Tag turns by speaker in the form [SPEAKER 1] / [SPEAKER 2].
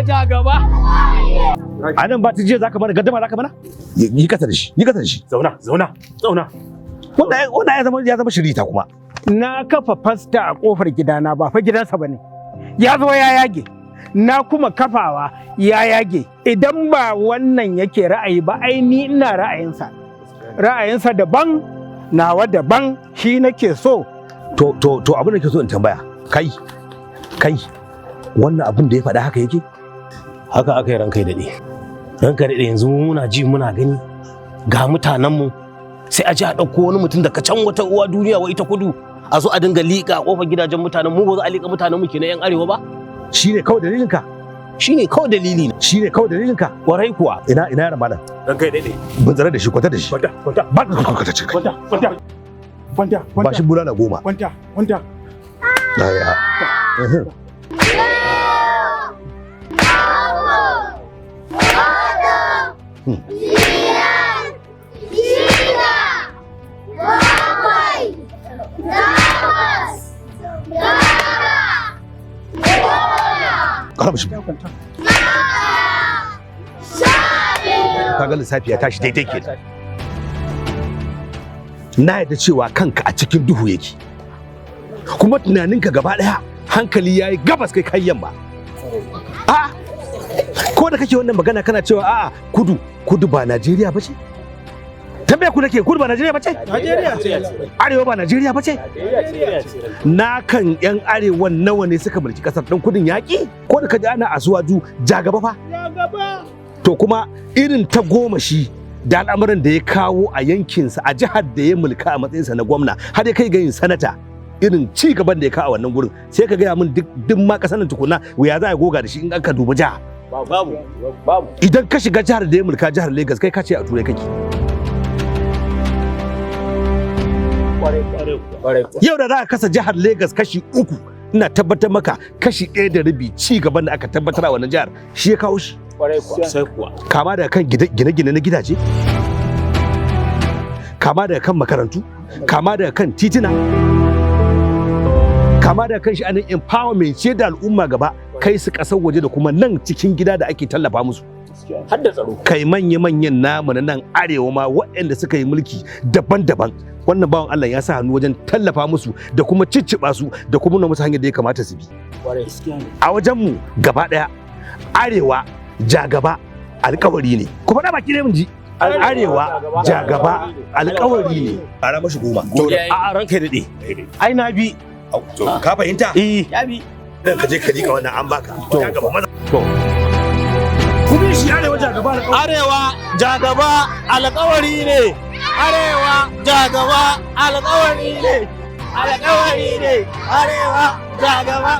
[SPEAKER 1] Arewa ja gaba.
[SPEAKER 2] A nan ba ta jiya zaka mana gaddama, zaka mana yi kasa da shi, yi kasa da shi.
[SPEAKER 3] Zauna, zauna, zauna.
[SPEAKER 2] Wannan ya zama shirita kuma.
[SPEAKER 4] Na kafa fasta a kofar gidana, ba fa gidansa bane. Ya zo ya yage. Na kuma kafawa, ya yage. Idan ba wannan yake ra'ayi ba, ai ni ina ra'ayinsa. Ra'ayinsa daban, nawa daban, shi nake so.
[SPEAKER 2] To, abin da ke so in tambaya, kai, wannan abin da ya faɗa haka yake?
[SPEAKER 3] Haka aka yi, ranka ya daɗe. Ranka daɗe, yanzu mu muna ji muna gani ga mutanenmu, sai a ji a ɗauko wani mutum daga can wata uwa duniya wa ita kudu, a zo a dinga liƙa a ƙofar gidajen mutanen mu. Ba za a liƙa mutanen mu kenan yan arewa ba?
[SPEAKER 2] Shine kawai dalilinka?
[SPEAKER 3] Shine kawai dalili na.
[SPEAKER 2] Shine kawai dalilinka?
[SPEAKER 3] Kwarai kuwa.
[SPEAKER 2] Ina yaran malam?
[SPEAKER 3] Ranka ya daɗe.
[SPEAKER 2] Bin tsare da shi, kwata da shi.
[SPEAKER 3] Kwanta, kwanta.
[SPEAKER 2] Ba ka kwata ce.
[SPEAKER 4] Kwanta, kwanta, kwanta.
[SPEAKER 2] Ba shi bulala 10.
[SPEAKER 4] Kwanta, kwanta.
[SPEAKER 2] Daya. Mhm.
[SPEAKER 5] Biyar, shida, bakwai, takwas, tara, 10.
[SPEAKER 2] Kara mishi. Kaga lissafi ya tashi daidai kenan. Na yarda cewa kanka a cikin duhu yake, kuma tunaninka gaba daya hankali yayi gabas, kai kai yamma. A'a, ko da kake wannan magana kana cewa a'a, kudu, kudu ba Najeriya ba ce? Tambaya ku nake, kudu ba Najeriya ba ce?
[SPEAKER 4] Najeriya ce.
[SPEAKER 2] Arewa ba Najeriya ba ce? Na kan yan arewan nawa ne suka mulki kasar dan kudin yaki? Ko da kaji ana Asiwaju ja gaba fa.
[SPEAKER 4] Ja gaba.
[SPEAKER 2] To, kuma irin ta goma shi da al'amuran da ya kawo a yankinsa, a jihar da ya mulka a matsayinsa na gwamna, har ya kai ga yin sanata, irin ci gaban da ya kawo a wannan gurin, sai ka gaya min duk ma kasar nan tukuna ya za a goga da shi in aka duba jiha?
[SPEAKER 3] Babu, babu.
[SPEAKER 2] Idan ka shiga jihar da ya mulka, jihar Lagos, kai ka ce a turai kake. Yau da za a kasa jihar Lagos kashi uku, ina tabbatar maka kashi 1.5 ci gaban da aka tabbatar a wannan jihar shi ya kawo shi.
[SPEAKER 3] Sai kuwa.
[SPEAKER 2] Kama daga kan gine-gine na gidaje, kama daga kan makarantu, kama daga kan titina, kama daga kan sha'anin empowerment ce da al'umma gaba, kai su kasar waje da kuma nan cikin gida da ake tallafa musu.
[SPEAKER 3] Har da tsaro.
[SPEAKER 2] Kai, manya-manyan namu na nan arewa ma waɗanda suka yi mulki daban-daban, wannan bawan Allah ya sa hannu wajen tallafa musu da kuma cicciɓa su da kuma nuna musu hanyar da ya kamata su bi. A wajenmu gaba ɗaya, arewa ja gaba alkawari ne. Ku faɗa baki ne mun ji. Arewa ja gaba alkawari ne. Ara mashi 10.
[SPEAKER 3] A'a, ranka ya daɗe, ai na bi.
[SPEAKER 2] To, ka fahimta?
[SPEAKER 3] Eh.
[SPEAKER 1] Ya bi.
[SPEAKER 2] Dan ka je ka rika wannan an baka.
[SPEAKER 3] To.
[SPEAKER 2] Ja gaba maza.
[SPEAKER 3] To.
[SPEAKER 2] Ku bi shi, arewa ja gaba alkawari.
[SPEAKER 3] Arewa ja gaba alƙawari ne. Arewa ja gaba alƙawari ne. Alƙawari ne. Arewa ja gaba.